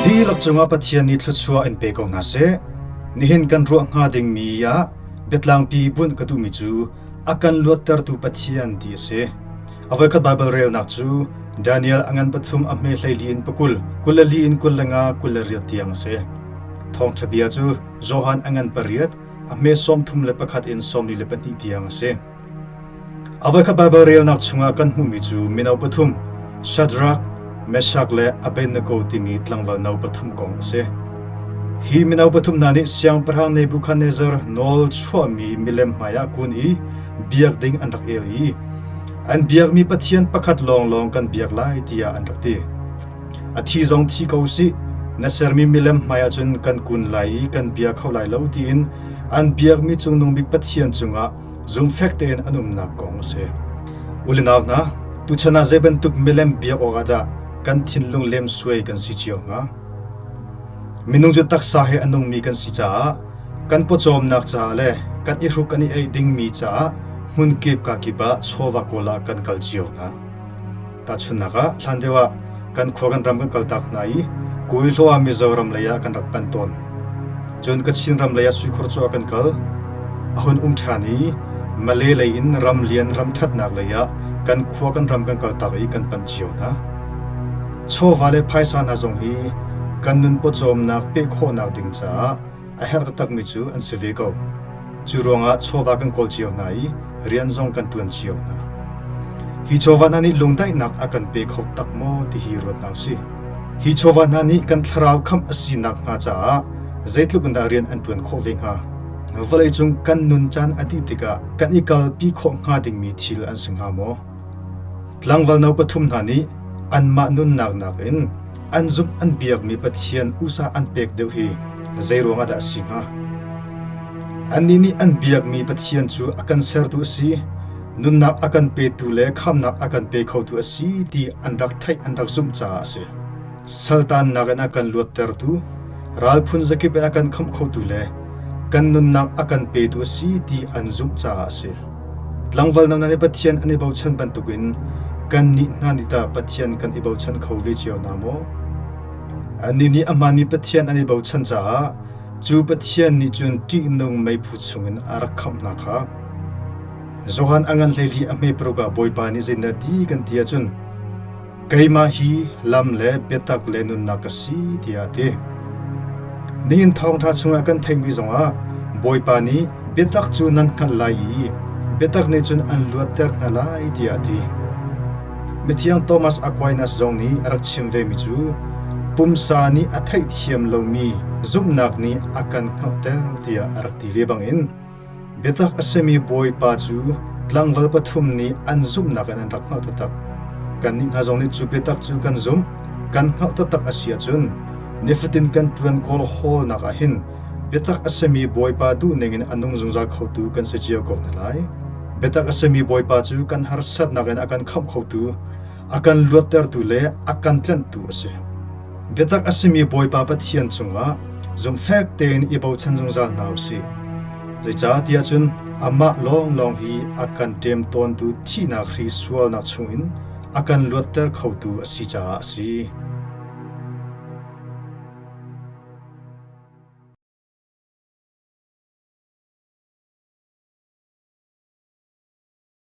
Dihlak cungah Pathian nih thluachuah in pe ko hna seh. Nihin kan ruah hnga dingmi ah biatlangpi bunh ka duhmi cu a kan luattertu Pathian ti a si. A voikhat Baibal relnak cu Daniel a ngan pathum a hme hleili in pakul, 24 in 25, 28 tiang a si. Thawngṭha bia cu Johan a ngan pariat, a hme 31 in 42 tiang a si. A voikhat Baibal relnak chungah kan hmuhmi cu mino pathum, Shadrach, Meshach le Abednego timi tlangval no pathum kong a si. Hi mino pathum hna nih Siangpahrang Nebuchadnezzar nawl chuahmi milem hmaiah kun i biak ding an rak el i an biakmi Pathian pakhat lawnglawng kan biak lai tiah an rak ti. A thi zong thi ko sih, na sermi milem hmaiah cun kan kun lai i kan bia kho lai lo tiin an biakmi Cungnung Bik Pathian cungah zumhfek tein an umnak kong a si. U le nau hna, tuchan ah zei bantuk milem biak awkah dah kan thinlung lemsuai kan si cio hnga? Minung cu taksa he a nungmi kan si caah kan pawcawmnak caah le kan i hruk kan i eih dingmi caah hmunkip kakip ah chawva kawl ah kan kal cio hna. Tahchunhnak ah, hlan deuh ah kan khua kan ram kan kaltak hna i Kuihlaw ah Mizoram lei ah kan rak panh tawn. Cun Kachin ram lei ah suikhor cu ah kan kal. A hun um ṭhan i Malay lei in ram lian ram ṭhatnak lei ah kan khua kan ram kan kaltak i kan panh cio hna. Chawva le phaisa hna zong hi kan nun pawcawmnak peh khawhnak ding caah a herh taktakmi cu an si ve ko. Cu ruangah chawva kan kawl cio hna i rian zong kan ṭuan cio hna. Hi chawva hna nih lungdaihnak a kan pe kho tak maw ti hi ruat hna usih. Hi chawva hna nih kan thlarau khamh a si nakhnga caah zeitluk in dah rian an ṭuan khawh ve hnga? Vawleicung kan nun caan a dih tikah kan i kalpi khawh hnga dingmi thil an si hnga maw? Tlangval no pathum hna nih anmah nunnak nakin an zumh an biakmi Pathian usa an pek deuh hi zeiruang ah dah a si hnga? Annih nih an biakmi Pathian cu a kan sertu a si, nunnak a kan petu le khamnak a kan pe khotu a si ti an rak theih an rak zumh caah a si. Saltannak in a kan luattertu, ral phun zakip in a kan khamh khotu le kan nunnak a kan petu a si ti an zumh caah a si. Tlangval no hna nih Pathian an i bochan bantukin kannih hna nih tah Pathian kan i bochan kho ve cio hna maw? Annih nih a hmaanmi Pathian an i bochan caah cu Pathian nih cun ṭihnung meiphu chungin a rak khamh hna kha. Johan a ngan 14 a hme paruk ah Bawipa nih zeitindah ti kan ti ahcun, Keimah hi lam le biatak le nunnak ka si tiah a ti. Nihin thawngṭha chungah kan theihmi zongah Bawipa nih biatak cu nan hngalh lai i biatak nih cun an luatter hna lai tiah a ti. Mithiang Thomas Aquinas zong nih a rak chim vemi cu pumsa nih a theihthiam lomi zumhnak nih a kan hngalhter tiah a rak ti ve bangin Biatak a simi Bawipa cu tlangval pathum nih an zumhnak in an rak hngalh taktak. Kannih hna zong nih cu biatak cu kan zumh, kan hngalh taktak a si ahcun nifatin kan ṭuan kawl hawlnak ah hin biatak a simi Bawipa duhning in a nung zungzal khotu kan si cio ko hna lai. Biatak a simi Bawipa cu kan harsatnak in a kan khamh khotu, a kan luattertu le a kan tlanhtu a si. Biatak a simi Bawipa Pathian cungah zumhfek tein i bochan zungzal hna u sih. Zeicahtiah cun amah lawnglawng hi a kan ṭemtawntu thihnak hri sualnak chungin a kan luatter khotu a si caah a si.